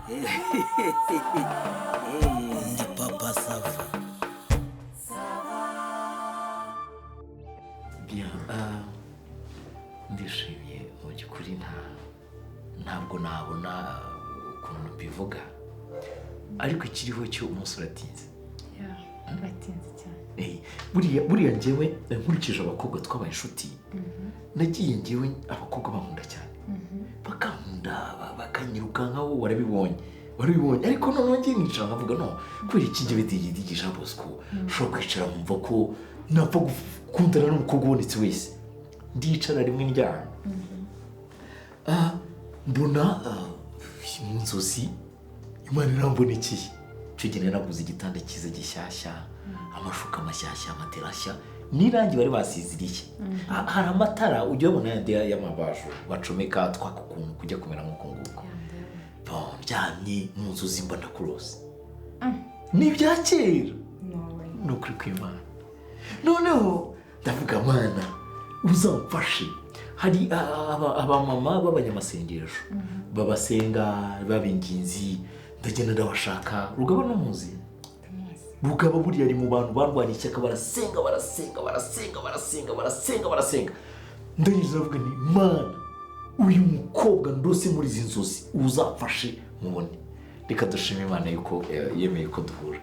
Ndi Papa Sava. Bien, ndishimye mu by'ukuri, ntabwo nabona ukuntu mbivuga, ariko ikiriho cyo umunsi uratinze. Uratinze cyane. Buriya njyewe nkurikije abakobwa twabaye inshuti, nagiye njyewe abakobwa bankunda cyane, bakankunda, bakanyirukankaho, warabibonye. Ariko noneho ngiye nkicara nkavuga: "No kubera iki njyewe Digidigi Jean Bosco ushobora kwicara nkumva ko napfa gukundana n'umukobwa ubonetse wese?" Ndicara rimwe ndyamye, mbona mu nzozi Imana irambonekeye. Icyo gihe nari naguze igitanda cyiza gishyashya, amashuka mashyashya, amatera nshya n'irangi bari basiziriye. Hari amatara ujya ubona yandi y'amabaju bacomeka twaka ukuntu kujya kumera nk'uko nguko. Bon, ndyamye mu nzozi mba ndakurose, ni ibya kera. No way. Ni ukuri kw'Imana. Noneho ndavuga: "Mana, uzamfashe." Hari abamama b'abanyamasengesho babasenga b'abinginzi, ndagenda ndabashaka. Rugaba n'umuzi. Ndamuzi. Rugaba buriya ari mu bantu barwaniye ishyaka, barasenga, barasenga, barasenga, barasenga, barasenga, barasenga. Ndangije ndavuga nti: "Mana, uyu mukobwa ndose muri izi nzozi uzamfashe mubone." Reka dushime Imana yuko yemeye ko duhura.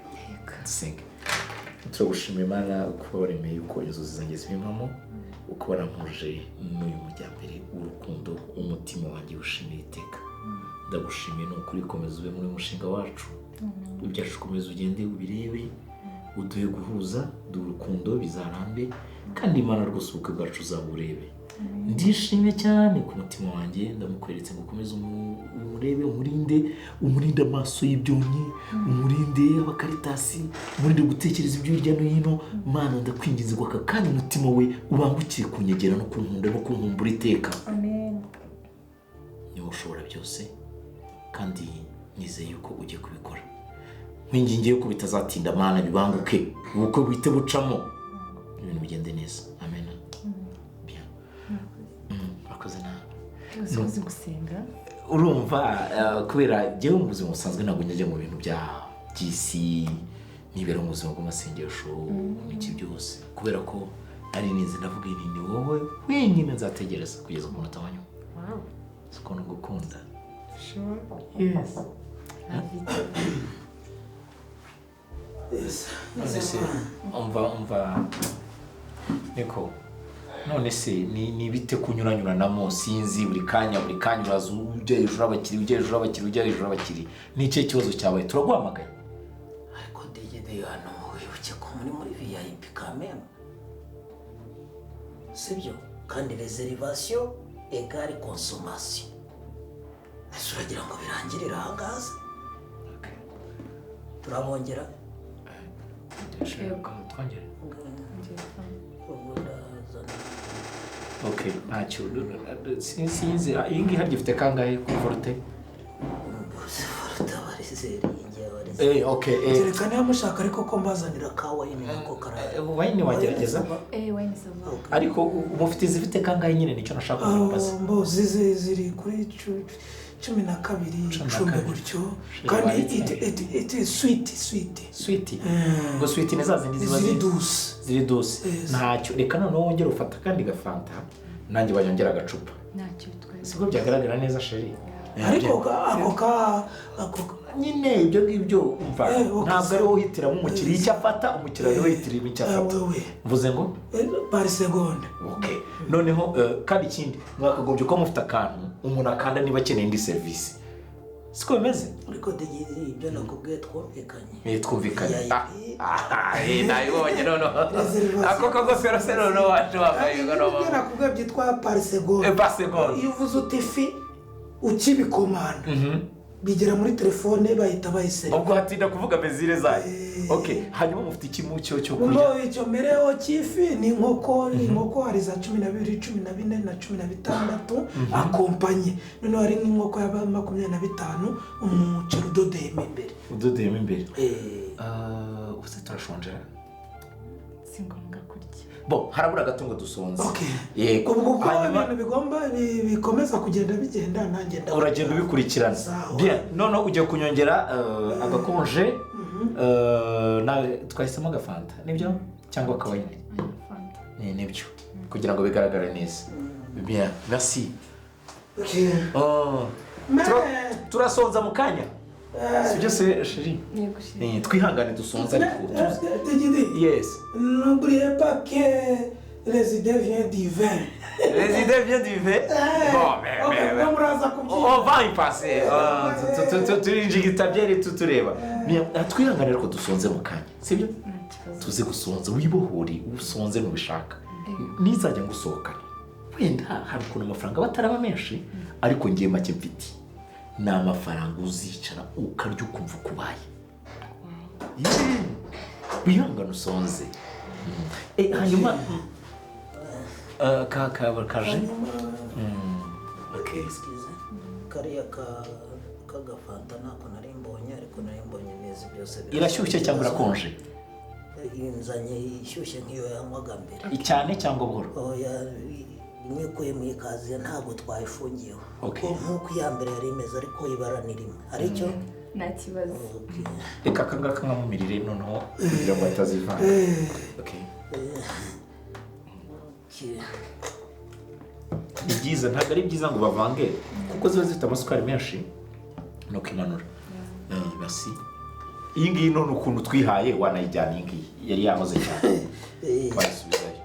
Dusenge. Turagushima Imana kuba waremeye yuko inzozi zanjye zibimamo, uko warampuje n'uyu mujyambere w'urukundo umutima wanjye wishimiye iteka. Ndagushimiye, ni ukuri. Komeza ube muri uyu mushinga wacu, ibyacu ukomeza ugende ubirebe, uduhe guhuza, duhe urukundo bizarambe. Kandi Imana rwose, ubukwe bwacu uzaburebe. Ndishimye cyane ku mutima wanjye, ndamukweretse ngo ukomeze umurebe, umurinde, umurinde amaso y'ibyonnyi, umurinde abakaritasi, umurinde gutekereza ibyo hirya no hino. Mana, ndakwinginze ngo aka kanya umutima we ubangukire kunyegera no kunkunda no kunkumbura iteka. Amen. Niwe ushobora byose kandi nizeye yuko ugiye kubikora. Nkwingingiye yuko bitazatinda, Mana, bibanguke, ubukwe buhite bucamo, ibintu bigende neza. Amen. Bien. Urakoze nawe. Uzi uzi gusenga. Urumva, kubera njyewe mu buzima busanzwe ntabwo njya mu bintu bya by'isi, nibera mu buzima bw'amasengesho n'iki byose, kubera ko ari nize ndavuga ni wowe wenyine nzategereza kugeza ku munota wa nyuma. Si ukuntu ngukunda. Sure. Yes. Love it. None se umva niko, none se ni bite kunyuranyuranamo? Sinzi, buri kanya, buri kanya uraza ujya hejuru y'abakiriya, ujya hejuru y'abakiriya, ujya hejuru y'abakiriya. Ni ikihe kibazo cyabaye? Turaguhamagaye. Ariko Digidi, hano wibuke ko muri VIP kameme, sibyo? Kandi réservation égale consommation. Ese uragira ngo birangirire aha ngaha se? Turabongera. Yego. Twongere. Ubwo ndazana. Okay, ntacyo. Sinzi, iyi ngiyi harya ifite kangahe kuri forte? Bose forte abarizeri ingiye abarizeri. Okay. Kereka niba mushaka ariko ko mbazanira ka wine, nako karahari. Wine wagerageza. Wine ça va. Ariko mufite izifite kangahe nyine? Nicyo nashaka kugira ngo mbaze. Mbo ziri kuri 12. 12. 10 gutyo. Kandi it is sweet, sweet. Sweet. Ngo sweet ni za zindi ziba ziri ziri douce. Ziri douce. Yes. Ntacyo, reka noneho wongere ufata akandi gafanta, nanjye banyongera agacupa. Ntacyo bitwaye. Siko byagaragara neza, chéri? Ariko ako Nyine ibyo ngibyo umva, Okay, ntabwo ari wowe uhitiramo umukiriya icyo afata, umukiriya niwe wihitiramo icyo afata. Wewe. Mvuze ngo Par seconde. Okay, noneho kandi ikindi, mwakagombye kuba mufite akantu umuntu akanda niba akeneye indi serivisi, siko bimeze? Ariko Digidi, ibyo nakubwiye twumvikanye. Twumvikanye. VIP. Nabibonye noneho. Reservation. Ako kagofero se noneho waje wambaye Ibyo nakubwiye byitwa par seconde. Par seconde. Iyo uvuze uti ifi, ukibikomanda bigera muri telefone, bahita bayiseriva. Ubwo hatinda kuvuga mesure zayo. Okay, hanyuma mufite iki mu cyo kurya? Ngo icyo mereho cy'ifi ni inkoko. Ni inkoko, hari za 12, 14 na 16 accompagné. Noneho hari n'inkoko ya 25, umuceri udodeyemo imbere. Udodeyemo imbere. Ubuse turashonje? Si ngombwa kurya. Bon, harabura gato ngo dusonze. Okay. Yego. Ubwo uko Hanyuma ibintu bigomba bikomeza kugenda bigenda, nanjye ndabona. Uragenda ubikurikirana. Sawa. Bien, noneho ugiye kunyongera agakonje, na twahisemo agafanta, nibyo, cyangwa akawayini? Fanta. Ni nibyo, kugira ngo bigaragare neza. Bien, merci. Okay. Oh. Mais Turasonza mu kanya, sibyo se, chéri? Yego, chéri. Twihangane dusonze, ariko Tegidi, yes. n'oubliez pas que les idées viennent du vin. Les idées viennent du vin. Bon, mais, Ok, mais, ubwo muraza kubyina. On va y passer. Turinjigita byeri tutureba. Bien, twihangane ariko dusonze mu kanya, sibyo? Nta kibazo. Tuze gusonza, wibohore, usonze nubishaka. Nizajya ngusohokana, wenda hari ukuntu amafaranga aba ataraba menshi, ariko ngiye make mfite ni amafaranga uzicara ukarya ukumva uko ubaye. Yeah. Wihangane usonze. Hanyuma ka kaje. Hanyuma Okay. Excuse. Kariya ka kagafanta ntako nari mbonye, ariko nari mbonye neza byose. Irashyushye cyangwa irakonje? Inzanye ishyushye nk'iyo yanywaga mbere. Cyane cyangwa buhoro? Oya, imwe ikuye mu ikaziye, ntabwo twayifungiyeho. Okay. Kuko nk'uko iya mbere yari imeze, ariko ibara ni rimwe aricyo. Nta kibazo. Okay. Reka aka ngaka nkamumirire noneho kugira ngo atazivanga. Okay. Okay. Ni byiza, ntabwo ari byiza ngo bavange kuko ziba zifite amasukari menshi, nuko imanura. Merci. Iyi ngiyi none ukuntu twihaye wanayijyana, iyi ngiyi yari yahoze cyane, wayisubizayo.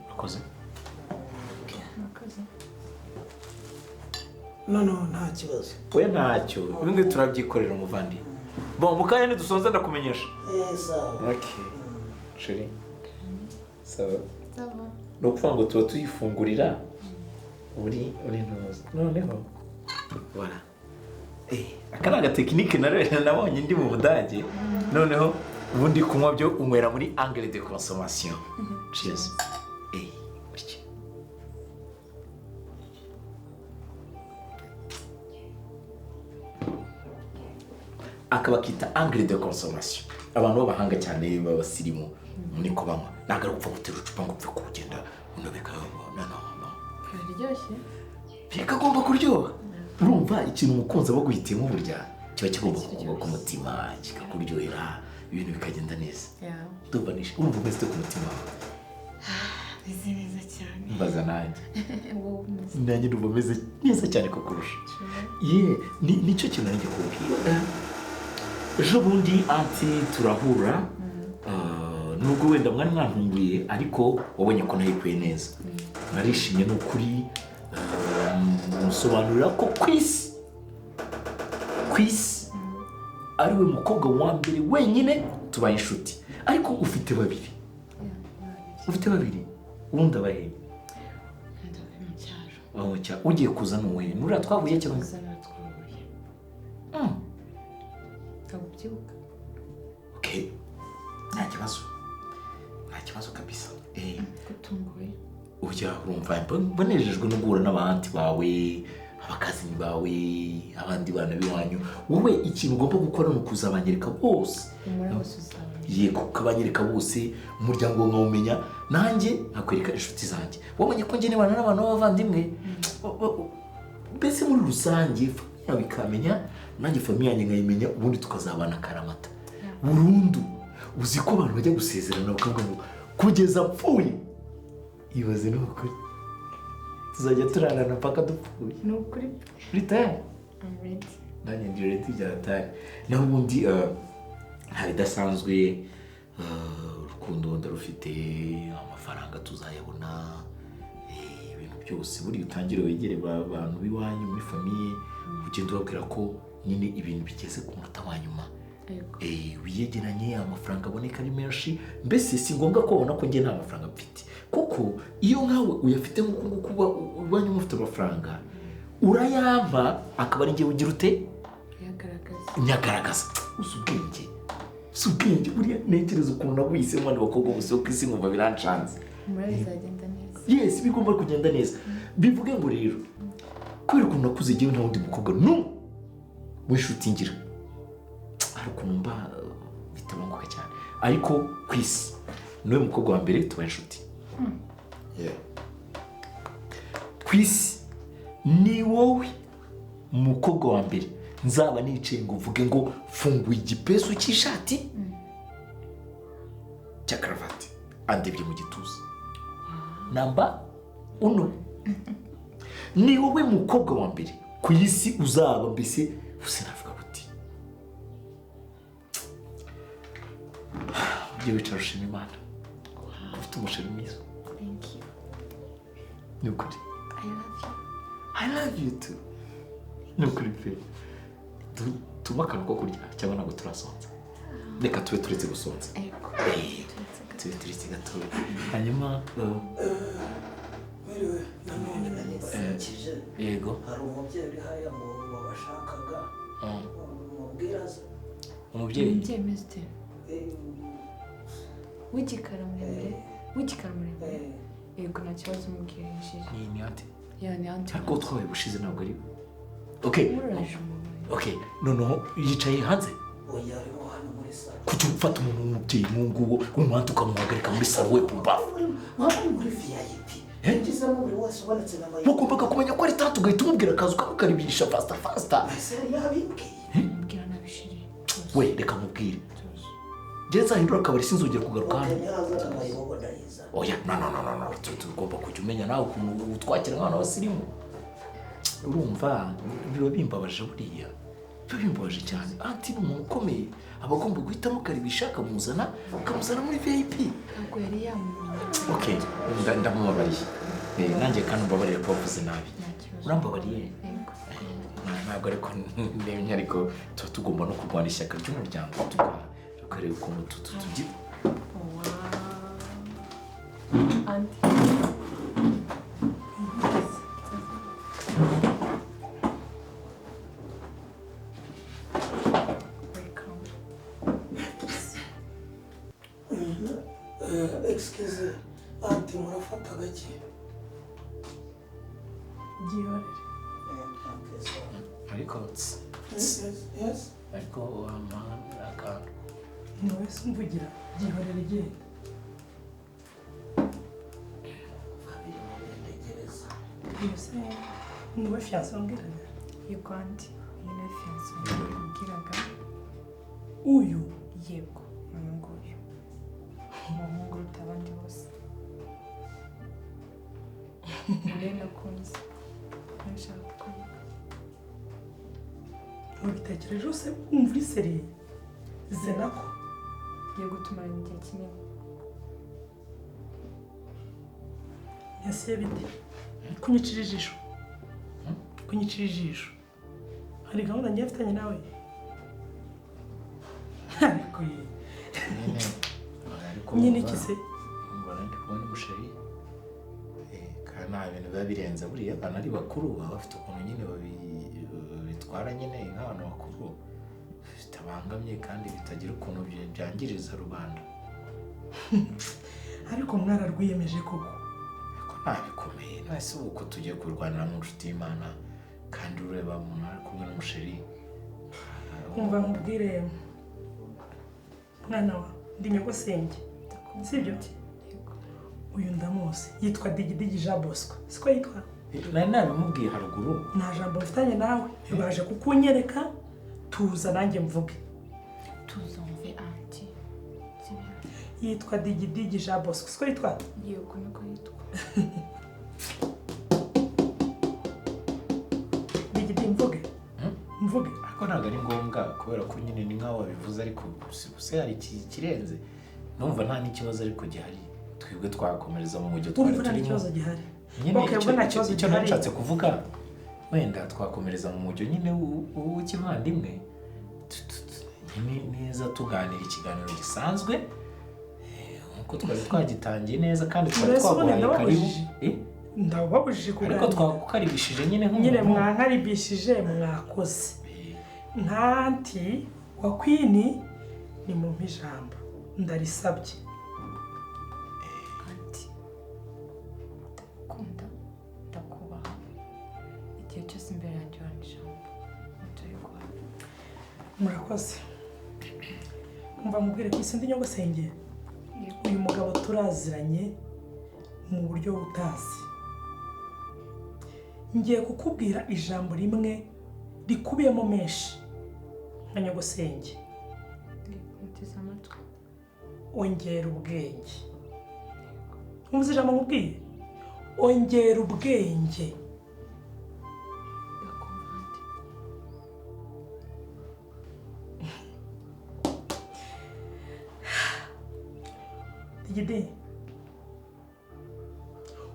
Urakoze. Murakoze. No, nta kibazo. We, ntacyo, ibi ngibi turabyikorera, umuvandi. Bon, mu kanya nidusonza ndakumenyesha. Sawa. Okay, chéri, sawa? Sawa. Ni ukuvuga ngo tuba tuyifungurira uri ntuzi noneho. Voilà. Aka ni agatekinike nabonye ndi mu Budage. Noneho ubundi kunywa byo unywera muri angle de consommation. Cheers. Gutya. Aka bakita angle de consommation. Abantu b'abahanga cyane b'abasirimu niko banywa, ntabwo ari gupfa gutera icupa ngo upfe kugenda unobeka. No, no, no. Kararyoshye. Bikagomba kuryoha. Urumva ikintu umukunzi aba aguhitiyemo burya kiba kigomba kukugwa ku mutima, kikakuryohera, ibintu bikagenda neza. Ndumva urumva umeze ute ku mutima wawe? Meze neza cyane. Mbaza nanjye. Wowe umeze? Nanjye ndumva meze neza cyane kukurusha. Ye, nicyo kintu nanjye kubwira. Ejo bundi anti turahura, nubwo wenda mwari mwantunguye, ariko wabonye ko nayikuye neza. Narishimye ni ukuri. Musobanurira ko ku isi ari we mukobwa wa mbere wenyine tubaye inshuti, ariko ufite babiri. Ufite babiri, ubundi abahe? Ndavuye mu cyaro. Aho cya ugiye kuza ni uwuhe? Nuriya twahuye cyangwa? Kuzana twahuye. Ntabwo ubyibuka? Okay, nta kibazo, nta kibazo kabisa. Gutunguwe? Ujya urumva mbanejejwe no guhura n'abanti bawe, abakazini bawe, abandi bana b'iwanyu. Wowe ikintu ugomba gukora ni ukuzabanyereka bose. Umura bose uzabona. Yego, ukabanyereka bose, umuryango wawe nkawumenya, nanjye nkakwereka inshuti zanjye. Wabonye ko njye nibana n'abantu b'abavandimwe. Mbese muri rusange famille yawe ikamenya, nanjye famille yanjye nkayimenya, ubundi tukazabana akaramata burundu. Uzi ko abantu bajya gusezerana bakavuga ngo kugeza mpfuye? Ibaze, ni ukuri tuzajya turarana mpaka dupfuye. Ni ukuri. Uri tayari? I'm ready. Nanjye ndi ready bya hatari. Naho ubundi nta bidasanzwe, urukundo ndarufite, amafaranga tuzayabona, ibintu byose. Buriya utangire wegere abantu b'iwanyu muri famille, ugenda ubabwira ko nyine ibintu bigeze ku munota wa nyuma. Yego. Wiyegeranye, amafaranga aboneka ari menshi. Mbese si ngombwa ko babona ko njye nta mafaranga mfite, kuko iyo nkawe uyafite nk'uku nguku uba iwanyu mufite amafaranga, urayampa akaba ari njye ugira ute? Yagaragaza. Nyagaragaza. Uzi ubwenge, uzi ubwenge. Buriya ntekereza ukuntu naguhisemo abandi bakobwa bose bo ku isi, nkumva biranshanze. Umura bizagenda neza. Yes, bigomba kugenda neza. Bivuge ngo rero kubera ukuntu nakuze, igihe nta wundi mukobwa n'umwe w'inshuti ngira, hari ukuntu mba bitabanguka cyane, ariko ku isi Niwe mukobwa wa mbere tuba inshuti. Yeah. Ku isi ni wowe mukobwa wa mbere nzaba nicaye ngo mvuge ngo funguye igipesu cy'ishati cya karavati andebye mu gituza. Namba uno. Ni wowe mukobwa wa mbere ku isi uzaba mbese usinavuga buti. Ujye wicara ushima Imana. Ufite umusheri mwiza. Thank you. Ni ukuri. I love you. I love you too. Ni ukuri pe. Tuma akantu ko kurya cyangwa ntabwo turasonza. Reka tube turetse gusonza. Ego. Tube turetse gatoya. Hanyuma mwiriwe nanone nabasakije. Yego. Hari umubyeyi uri hariya ngo wabashakaga. Umubwira aza. Umubyeyi? Umubyeyi meze. W'igikara muremure. W'igikara muremure. Yego nta kibazo umubwira yinjira. Ni ante. Ya ni ante. Ariko twabaye bushize ntabwo ari. Okay. Okay, noneho yicaye hanze. Oya arimo hano muri salo. Kuki ufata umuntu w'umubyeyi nk'uwo w'umuhanda ukamuhagarika muri salo we pumba? Waba muri VIP. Yinjizamo buri wese ubonetse na mayi. Wagombaga kumenya ko ari tatu ugahita umubwira akaza ukamukaribisha faster faster. Ese yabimbwiye. Mubwira nabishiri. We reka mubwire. Njye nzahindura akabari sinzongera kugaruka hano. Oya no no no no tugomba kujya umenya nawe ukuntu utwakira nk'abantu b'abasirimu. Urumva biba bimbabaje buriya. Biba bimbabaje cyane. Anti ni umuntu ukomeye aba agomba guhitamo akaribisha akamuzana muri VIP. Ntabwo yari yamumenye. Okay, ndamubabariye. Nanjye kandi umbabarire ko wavuze nabi. Urambabariye? Ntabwo ariko ndemye ariko tuba tugomba no kurwana ishyaka ry'umuryango tukareba ukuntu tugira. Anti. Excuse, anti murafata gake. Gihorere. Ariko yes. Ariko wampa akantu. Ni wowe se umvugira gihorere genda. Iyo se ni wowe fiyanse wambwiraga? Yego anti, uyu ni fiyanse wambwiraga. Uyu? Yego, uyu nguyu. Umuhungu uruta abandi bose. Uriya nakunze. Nshaka kuvuga. Ubitekereje se wumva uri seriye? Zenako. Yego tumaranye igihe kinini. Ese bite? Kunyicira ijisho. Kunyicira ijisho. Hari gahunda ngiye mfitanye nawe. Ariko nyine iki se? Mbona ndi kubona umusheri. Kandi nta bintu biba birenze buriya abantu ari bakuru baba bafite ukuntu nyine babitwara nyine nk'abantu bakuru bitabangamye kandi bitagira ukuntu byangiriza rubanda. Ariko mwararwiyemeje koko. Ariko ntabikomeye nase uko tugiye kurwanira mu nshuti y'Imana kandi ureba umuntu ari kumwe n'umusheri. Umva nkubwire mwana wa ndi nyogosenge sibyo? Uyu ndamuzi yitwa Digidigi Jean Bosco siko yitwa? Nari nabimubwiye haruguru. Nta jambo mfitanye nawe baje kukunyereka tuza nanjye mvuge. Tuza mve anti. Yitwa Digidigi Jean Bosco siko yitwa? Yego niko yitwa. Digidi mvuge. Mvuge. Ariko ntabwo ari ngombwa kubera ko nyine ni nkaho wabivuze ariko se hari ikirenze. Numva nta n'ikibazo ariko gihari. Twebwe twakomereza mu mujyo twari turimo. Ikibazo gihari. Nyine icyo nashatse kuvuga wenda twakomereza mu mujyo nyine w'ikivandimwe neza tuganira ikiganiro gisanzwe nkuko twari twagitangiye neza kandi twari twaguhaye karibu. Ndababujije kuganira. Ariko twakukaribishije nyine nk'umuntu. Nyine mwankaribishije mwakoze. Nkanti wa Queen ni mu ijambo ndarisabye. Anti ndagukunda ndakubaha igihe cyose imbere yanjye urana ijambo turiguha. Murakoze. Umva mubwire ko isi ndi nyogosenge Uyu mugabo turaziranye mu buryo butazi. Ngiye kukubwira ijambo rimwe rikubiyemo menshi nka nyogosenge. Ongera ubwenge. Wumvise ijambo nkubwiye? Ongera ubwenge. Digidi,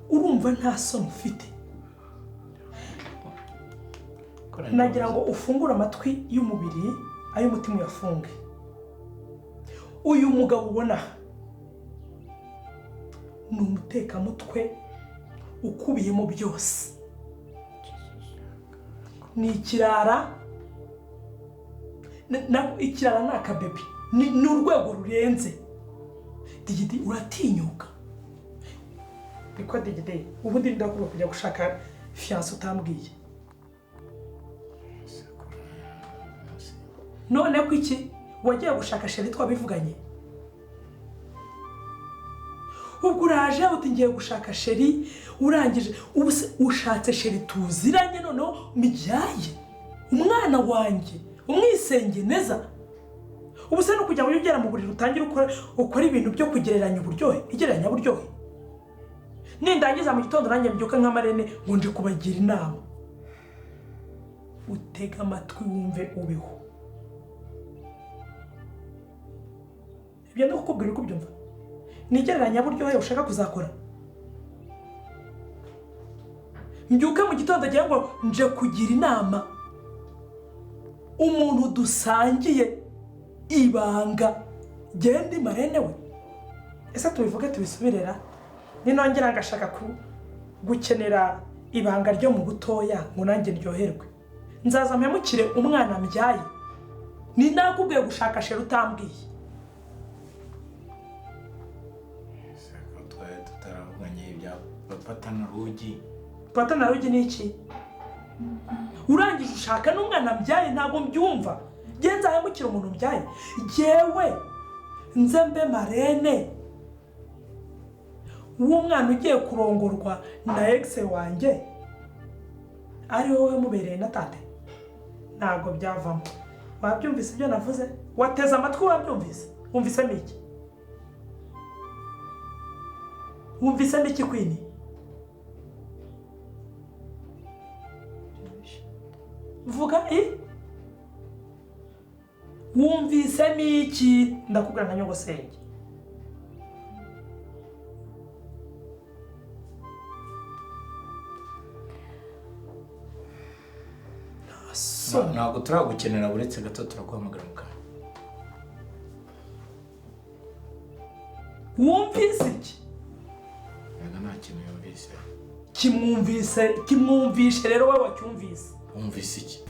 urumva nta soni ufite? Nagira ngo ufungure amatwi y'umubiri, ay'umutima uyafunge. Uyu mugabo ubona ni umutekamutwe ukubiyemo byose. Ni ikirara, ikirara ni akabebi, ni urwego rurenze. Digidi, uratinyuka. Niko Digidi, ubundi ndakubwira kujya gushaka fiancé utambwiye. None ko iki wagiye gushaka chéri twabivuganye? Ubwo uraje uti ngiye gushaka chéri, urangije ubu ushatse chéri tuziranye, noneho mbyaye umwana wanjye umwisenge neza. Ubu se no kujya ngo ugera mu buriri utangire ukora ibintu byo kugereranya uburyohe, igereranya buryohe. Nindangiza mu gitondo nanjye mbyuka nka marene ngo nje kubagira inama. Utega amatwi wumve ubeho. Ibyo ndakukubwira uko ubyumva. Nigereranya buryohe ushaka kuzakora. Mbyuka mu gitondo agira ngo nje kugira inama umuntu dusangiye ibanga, genda marene we. Ese tubivuge tubisubirera? Ninongera ngashaka gukenera ibanga ryo mu butoya ngo nanjye ndyoherwe, nzaza mpemukire umwana mbyaye. Ni nakubwiye gushaka chéri utambwiye. Patana rugi ni iki? Urangije ushaka n'umwana mbyaye, ntabwo mbyumva. Genza ahemukira umuntu mbyaye. Jewe nze mbe marene w'umwana ugiye kurongorwa na ex wanjye ari wowe mubereye na tate, ntabwo byavamo. Wabyumvise ibyo navuze? Wateze amatwi wabyumvise? Wumvisemo iki? Wumvisemo iki Queen? Vuga i? Wumvisemo iki? Ndakubwira nka nyogosenge. Ntabwo turagukenera, uretse gato turaguhamagara mu kanya. Wumvise iki? Nta kintu yumvise. Kimwumvise, kimwumvishe rero wowe wacyumvise. Wumvise iki?